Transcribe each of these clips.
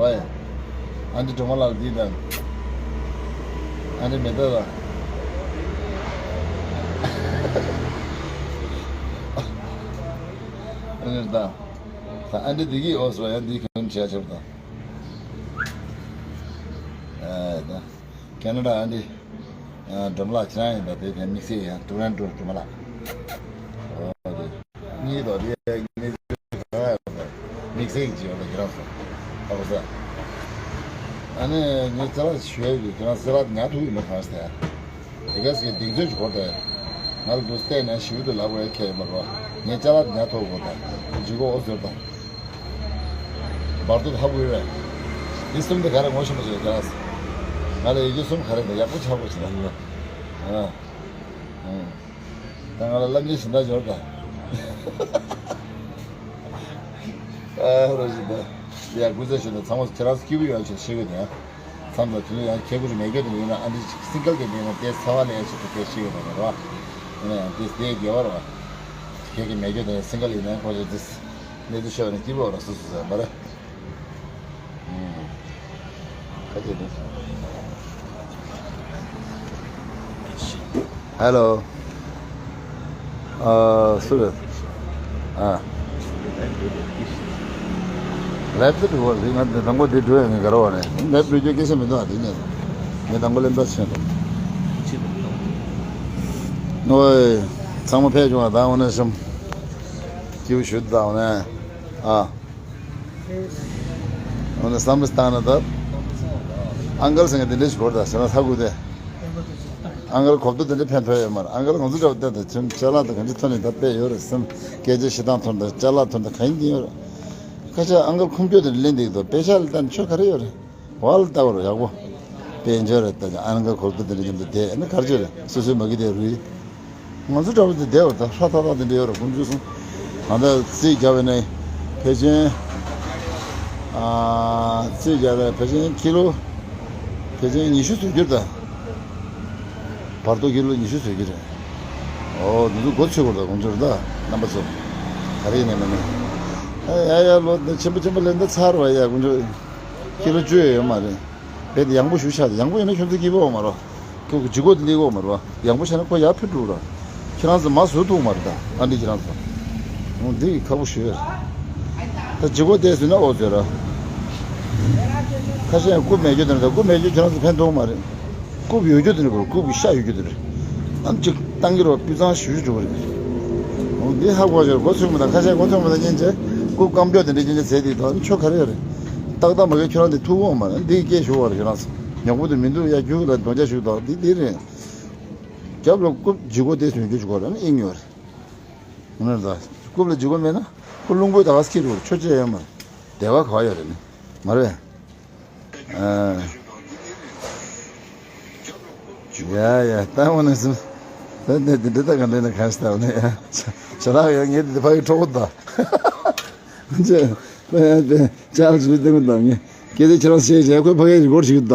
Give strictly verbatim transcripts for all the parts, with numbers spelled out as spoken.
ཨ་ཡ། ཨ་འདི་སྒྲོལ་མ་ལགས་འདི་དང་། ཨ་འདི་མེ་ཏོག་ལགས། ཨ་འདི་དང་། ད་ཨ་འདི་འདི་གི་ཨོ་སོ་ཡ་འདི་གང་བྱས་ཆོག་དང་། ཨ་ད། ཁེ་ན་ཌ་ཨ་འདི། ཨ་སྒྲོལ་མ་ལགས་ཁྱེད་རང་ཡིན་པ་དེ་ཕན་དམིགས་བསལ་ཡང་ཏུ་རན་ཏུ་སྒྲོལ་མ་ལགས། ཨོ་དེ། གཉིས་དོ་དེ་གནས་ཚུལ་ག་རེ་ཡོད་པ་དམིགས་བསལ་གྱི་ཡོད་པ་ཁྱེད་རང་ཚོ། ཨོ་ས། ཨ་ནི་ངས་རྩ་བ་ཞུ་ཡ་ཡོད་ཁྱེད་རང་སེ་ར་ཉག་ཐུག་ཡིན་པ་གང་ཟེར། དེ་ག་ཟེར་གདེང་ཚོད་ཅིག་གོ་དེ། ང་ལ་འདུག་བལྟས་ནས་ཞིབ་ཏུ་ལབ་དགོས་ཁྱད་ཡོད་མ་རེད་པ། ངས་ཅ་ལག་ཉག་ཐོག་གོ་དང་། ལྗིད་ཁོག་ཨོ་ཟེར་དང་། བར་དུ་ཧ་གོ་ཡོད། འདི་གསུམ་དེ་ག་རེ་ངོ་ཤེས་མ་བྱེད་ཀྱང་། ང་ལ་ཡི་གེ་གསུམ་ག་རེ་འདུག་ཡག་པོ་ཆགས་པོ་བྱེད་ན། ཨ། ཨ། ད་ང་ལ་བླ་མའི་བྱིན་བདག་འབྱོར་དང་། ཨ་རོ་བཞིན་པ། ཡ་སྐུ་ཚེ་ཞུ་ན་ཚང་མ་ཁྱེད་རང་སྐྱིད་པོ་ཡོད་ཅེས་ཤེས་གི་ནས། མཚམས་དང་དུས་ཡང་ཁྱེད་ཀུ་རུ་མེད་རྒྱུ་དེ་ཡིན་ན་ཨ་འདི་སིང་གལ་དེ་མིན་ན་དེ་ཚ་བ་ལས་ཞིག་ཏུ་དེ་ཤེས་གི་རེད་རོ། ཡིན་ན་ཡང་དེ་དེ་དགེ་བ་རོ། ཁྱེད་ཀྱི་མེད་རྒྱུ་དེ་སིང་གལ་ཡིན་ན་ཁོ་ཚོ་དེ་གནས་ཚུལ་ཤོད་ནས་སྐྱིད་པོ་རོ་སུ་སུ་ཟེར་མ་རེད། ཁ་ཆེ་ནི། ཧེ་ལོ། ཨ། སུ་རེད། ཨ། ལེབ་ཏུ་འགྲོ་བ་རེད། ང་དང་པོ་འདི་འགྲོ་ཡ་ངས་ག་རེ་བ་རེད། ལེབ་འགྲོ་རྒྱུ་སྐད་ཆ་མི་འདུག་ཨ་འདི་ནས། ངས་དང་པོ་ལེབ་འདྲ་ཕྱིན་འདུག་ནོ། ཚང་མ་ཕེབས་བྱུང་བ་དང་འོ་ན་ཤམ། སྐྱིད་པོ་ཞུ་དང་འོ་ན། ཨ། འོ་ན་བསམ་བློ་བཏང་ན་ད། ཨང་ཀལ་ཟེར་མཁན་དེ་འདྲ་ཞིག་གོ་ར་ད་ཟེར་ན་ཧ་གོ་དེ། ཨང་ཀལ་གོ་བསྡུར་དེ་འདྲ་ཕན་ཐོགས་ཡོད་མ་རེད། ཨང་ཀལ་ང་ཚོ་འདྲ་བ་བལྟས་ད་ཁྱིམ་ཅ་ལག་དང་གང་ཅི་ཐོན་ནས་ད་དཔེ་ཡོད་རེད་བསམ། སྐད་ཆ་བཤད་སྟངས་ཐོན་ད་ཅ་ལག་ཐོན་ད་གང་ཡིན་ཡོད་རེད། ཁ་ཤས་ཨང་ཀལ་ཁུངས་སྐྱོ་དེ་འདྲ་ལེན་འདུག་ད་དཔེ་ཆ་ལ་ད་ནི་ཆོ་ག་རེ་ཡོད་རེད། བ་ལ་ལྟ་བར་ཡག་པོ། དཔལ་འབྱོར་རེད་ད་ཅང་ཨ་ནི་ཁ་འཁོར་དུ་དེ་འདྲ་མཉམ་དུ་བསྡད་ཨ་ནི་གར་བྱོས་རེད་སོ་སོའི་མ་གི་དེ་རུས། ང་ཚོ་འདྲ་བོ་དེ་བསྡད་བར་ད་ཧྲ་ཐག་ཐག་དེ་འདྲ་ཡོད་རེད་ཁོང་ཚོས་སོང་། ད་ལྟ་རྩིས་རྒྱབ་པ་ནས་ཕལ་ཆེར། ཨ། རྩིས་རྒྱབ་པ་ཕལ་ཆེར་ཀི་ལོ། ཕལ་ཆེར་ཉི་ཤུ་ཟེར་རྒྱུ་རེད་ད། བར་དོ་ཀི་ལོ་ཉི་ཤུ་ཟེར་རྒྱུ་རེད། ཨོ་དེ་ཚོ་སྒོ་ཕྱེ་དགོས་རེད་ད་ཁོང་ཚོ་རེད་ད་རྣམ་པ་ཚོ། ག་རེ་ཡིན་ནས་མིན་ནས། ཨ་ཡ་ཡ་ལོ་འདི་ཆེན་པོ་ཆེན་པོ་ལས་འདི་ཚར་བ་ཡ་ཁོང་ཚོ། ཁྱེད་ལ་བཅོས་ཡོད་མ་རེད། རྦད་དེ་ཡང་པོ་ཞུ་ཆགས་ཡང་པོ་ཡིན་ན་ཁྱོད་ཚོ་སྐྱིད་པོ་མ་རོ། ཁྱོད་ཀྱི་ལྗིད་ཁོག་དེ་ལེགས་གོ་མ་རོ། ཡང་པོ་བྱས་ན་ཁོ་ཡར་ཕུད་འགྲོ་ར། ཁྱེད་རང་ཚོ་མ་བཟོ་ཐུབ་མ་རེད་ད་ཨ་འདི་ཁྱེད་རང་ཚོ། འོ་འདི་ཁག་པོ་ཞུ་ཡོད། ད་ལྗིད་ཁོག་དེ་ཟོས་ན་ཨོ་ཟོས་ར། ཁ་ཤས་ཡང་རྐུབ་མེད་རྒྱུ་དེ་འདྲ་ད་རྐུབ་མེད་རྒྱུ་ཁྱེད་རང་ཚོ་ཕན་ཐོགས་མ་རེད། རྐུབ་ཡོད་རྒྱུ་དེ་འདྲ་དགོས་རྐུབ་ཀྱི་ཤ་ཡོད་རྒྱུ་དེ་འདྲ། ཨམ་ཅིག་བཏང་གི་རོ་སྤུས་གཙང་ཞུ་ཞུ་འགྲོ་གི་རེད། འོ་འདི་ཧ་གོ་ཞོར་མགོ་ཚོས་མི་དང་ཁ་ཤས་མགོ་ཚོས་མི་དང་ཉན་བྱས་རྐུབ་སྐམ་ཀྱོག་དེ་འདྲ་ཉན་བྱས་ཟས་དེ་དང་ཆོ་ག་རེ་ཡོད་རེད། ཏག་ཏག་མ་གི་ཁྱོད་རང་དེ་ཐུག་འོང་མ་རེད་འདི་སྐད་ཞུ་བར་ཁྱོད་རང་ཉོག་པོ་དེ་མི་འདུག་ཡ་རྒྱུག་ལ་རྡོ་རྒྱ་ཞུ་དང་འདི་འདི་རེད། རྒྱབ་ལ་རྐུབ་ལྗིད་ཁོག་དེ་ཟོན་རྒྱུ་ཞུ་གོ་རེད་ཨིན་ཡོད་རེད། འོ་ན་ད་རྐུབ་ལ་ལྗིད་ཁོག་མེད་ན་ཁོ་རླུང་པོའི་ད་ག་སྐྱིད་རུ་ཆོ་ཅེ་ཡོད་མ་རེད། བདེ་བ་ག་ཡོད་རེད་ནི་མ་རེད། ཨ། ཡ་ཡ་ལྟ་བ་ནི་སུ། ད་ནི་དེ་འདྲ་ད་ག་འདྲ་ན་གང་ཞིག་ལྟ་བ་ནི་ཡ། ཞེ་དྲག་ཡང་ངས་དེ་ཕ་གི་ཁྲོ་བོ་ད། ཅེ། ད་ཡ་དེ་ཅག་ཞིག་ལྟ་གི་ད་ངས། སྐད་ཆ་ཁྱེད་རང་བཤད་བྱས་ཁོས་ཕ་གི་རི་སྐོར་ཞིག་ད།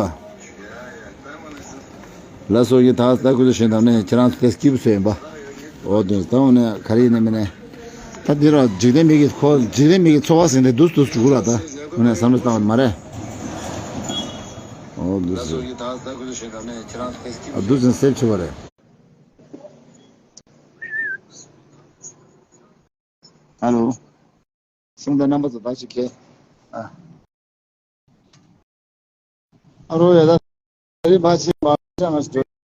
ལ་སོགས་ཀྱི་ད་ལྟ་ཁོ་ཚོ་ཞིག་ད་ནི་ཁྱེད་རང་ཚོ་དེ་སྐྱིད་པོ་བཟོས་ཡིན་པ། འོ་དེ་ད་འོ་ནས་ག་རེ་ཡིན་ནི་མིན་ནས། ད་འདི་ར་འཇིག་རྟེན་མི་གི་ཁོ་འཇིག་རྟེན་མི་གི་འཚོ་བ་ཟིན་ཏེ་འདུག་འདུག་འགྲོ་གི་ར་ད་འོ་ནས་བསམ་བློ་བཏང་བ་མ་རེད། འོ་འདུག་ཟེར། ཨ་འདུག་ཟིན་སེབ་བྱེད་པ་རེད། ཨ་ལོ། སོང་ད་རྣམ་པ་ཚོ་ད་ཅིག་གས། ཨ། ཨ་རོ་ཡ་ད། རི་མ་ཆེ་མ་ཆེ་ང་ཞིག